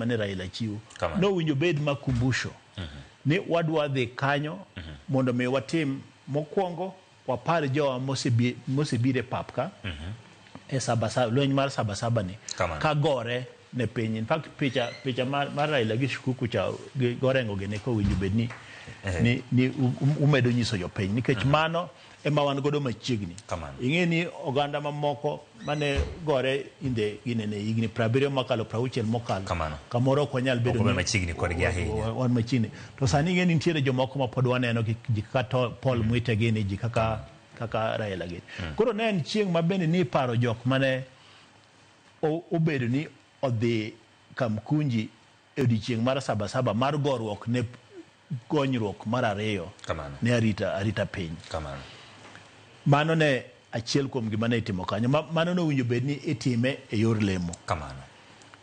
mane Raila chiwo Kamano. nowinjo bed makumbusho ni wadwa dhi kanyo mondo mi watim mokwongo wapar jowa mosebiro e pap ka e sabasaba lweny mar sabasaba ni Kamano. ka gore ne piny. In fact picha mar Raila gi Shikuku cha gi Orengo gini kowinjo bed ni ni umedo nyiso jopiny nikech mano ema wan godo machiegni. Kamano. Ing'e ni oganda mamoko mane gore inde ginene higni 70 mokalo, 60 mokalo, Kamano. kamoro ok wanyal bedo Ok wabedo ni- machiegni kodgi ahinya. Wan machiegni to sani ing'e ni nitiere jomoko ma pod waneno ji kaka Paul Mwite gini, ji kaka Raila gini. Koro ne en chieng' ma bende ni iparo jok mane obedo ni odhi Kamkunji e odiochieng' mar sabasaba mar goruok ne gonyruok mar ariyo Kamano. ne arita piny. Kamano. Mano ne achiel kuom gima ne itimo kanyo. Mano nowinjo bed ni itime e yor lemo. Kamano.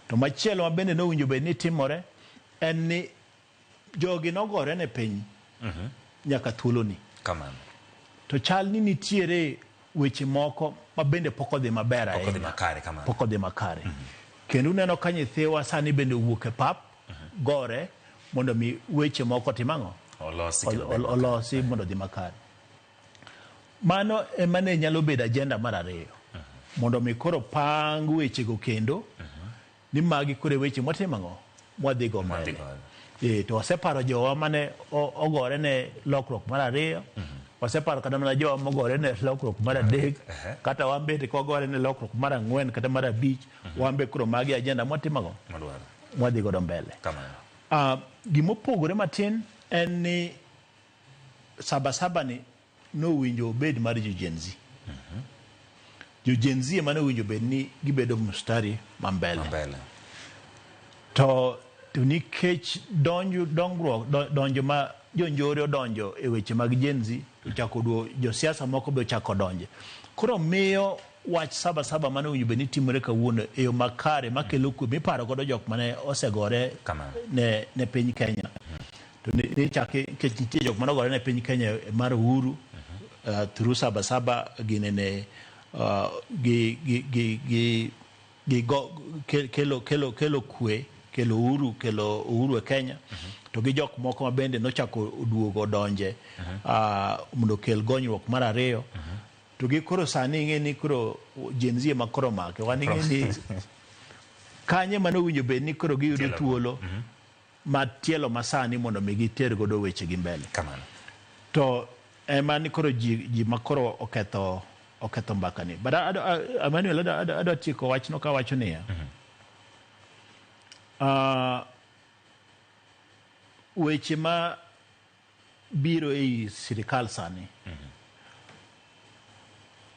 To machielo ma bende nowinjo bed ni timore en ni jogi nogore ne piny nyaka thuoloni. Kamano. To chal ni nitiere weche moko ma bende pok odhi maber Pok odhi ahinya. makare, kamano. Pok odhi makare. Kendo uneno ka nyithiwa sani bende owuok e pap gore mondo mi weche moko otim ang'o? Olosi kendo bed makare. Olosi mondo odhi makare. Mano ema ne nyalo bedo agenda mar ariyo. Mondo mi koro pang wechego kendo ni magi koro e weche mwatimo ang'o? Mwadhi go Mwadhi mbele. godo. To waseparo jowa mane ogore ne lokruok mar ariyo. Waseparo kata mana jowa mogore ne lokruok mar adek. Kata wan bende kwagore ne lokruok mar ang'wen kata mar abich. Wan be koro magi agenda mwatimo ang'o? Madwaro. Mwadhi godo mbele. Kamano. Gimopogore matin en ni sabasaba ni nowinjo obed mar jo Gen Z. Jo Gen Z ema nowinjo bed ni gibedo mstari ma mbele. Mbele. To nikech donjo dongruok donjo ma jonjore odonjo e weche mag Gen Z, ochako duo josiasa moko be ochako donje. Koro miyo wach sabasaba mane owinjo bed ni timore kawuono e yo makare makelo kwe miparo godo jok mane osegore Kamano. ne piny Kenya. To ni chaki nikech nitie jok mane ogore ne piny Kenya mar uhuru through sabasaba ginene gi go, kelo kwe, kelo uhuru, kelo uhuru e Kenya. To gi jok moko ma bende nochako oduogo odonje mondo okel gonyruok mar ariyo. To gi koro sani ing'e ni koro Gen Z ema koro make. Wan ing'e ni kanye mane owinjo bed ni koro giyudo Tielo. thuolo ma tielo masani mondo mi giter godo weche gi mbele. Kamano. To ema ni koro ji ma koro oketho mbaka ni. But Emmanuel, adwa tieko wachno kawacho niya. Weche ma biro ei sirikal sani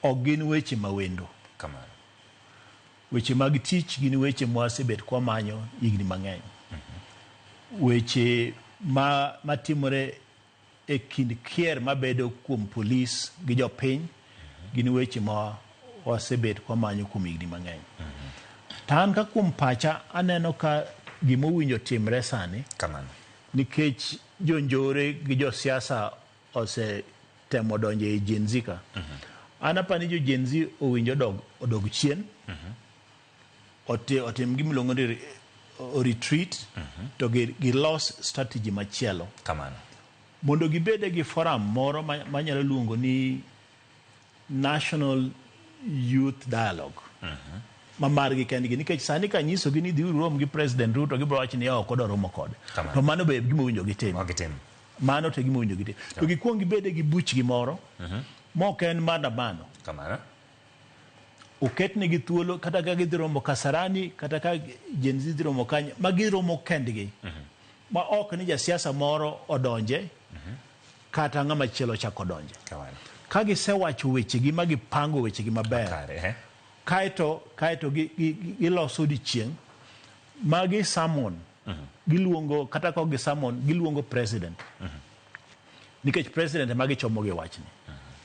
ok gin weche mawendo. Kamano. Weche mag tich gin weche mwasebet kwamanyo higni mang'eny. Weche ma matimore e kind kier mabedo kuom polis gi jopiny gin weche ma wasebet kwamanyo kuom higni mang'eny. To an ka kuom pacha aneno ka gimowinjo timre sani Kamano. nikech jonjore gi josiasa osetemo donjo e Gen Z ka. An apani jo Gen Z owinjo odog chien. Otim gimiluongo ni retreat to gilos strategy machielo. Kamano. Mondo gibede gi forum moro manyalo luongo ni National Youth Dialogue. Ma margi kendgi nikech sani ka nyisogi ni dhiuru rom gi President Ruto, gibiro wacho ni ok odwa romo kode. Kamano. To mano be gima owinjo gitim. Ok gitim. Mano to e gima owinjo gitim. To gikuong gibede gi buchgi moro mok en maandamano. Kamano. Oketnegi thuolo kata ka gidhi romo Kasarani, kata ka Gen Z dhi romo kanye, ma giromo kendgi. Ma ok ni jasiasa moro odonje kata ng'ama chielo ochako odonje. Kamano. Ka gisewacho wechegi ma gipango wechegi maber, Kare, eh? kaeto giloso odiochieng' ma gi summon, giluongo, kata ka ok gi summon, giluongo president. Nikech president ema gichomo gi wachni.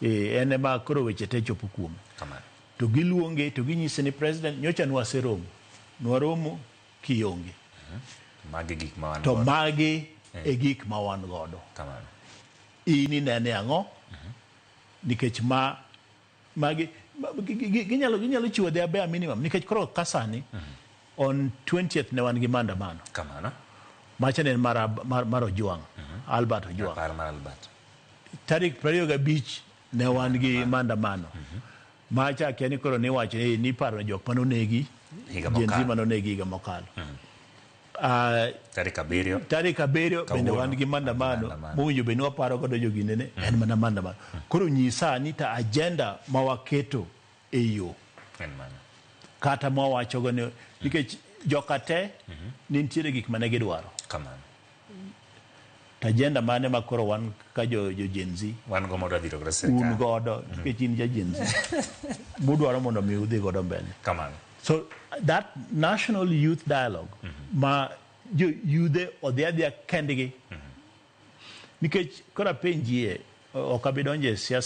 En ema koro weche te chopo kuome. Kamano. To giluonge to ginyise ni president, nyocha nwaseromo. Nwaromo kionge. Magi gik ma wan To godo. magi e gik ma wan godo. Kamano. In inene ang'o? Nikech ma magi ginyalo chiwo their bare minimum nikech koro ka sani. On 20th ne wan gi maandamano. Kamano. Macha ne en mar Ojwang, Albert Ojwang. Rapar mar Albert. Tarik 25 ne wan gi maandamano. Macha akia ni koro niwacho ni niparo jok manonegi Higa Gen Z mokalo. manonegi higa mokalo. Tarik 7. Tarik 7 bende Kawuono, wan gi maandamano maandamano. mowinjo bed ni waparo godo joginene en mana maandamano. Koro nyisa ni ta agenda ma waketo e yo En mano. kata ma wawachogo ni nikech joka te nitiere gik mane gidwaro. Kamano. To agenda mane ma koro wan ka jo Gen Z Wan go modwa dhiro godo un sirkal. godo nikech in ja Gen Z mudwaro mondo mi udhi godo mbele. Kamano. So that national youth dialogue ma jo yudhe odhi adhiya kendgi nikech koro apenjie ok abi donjo e siasa.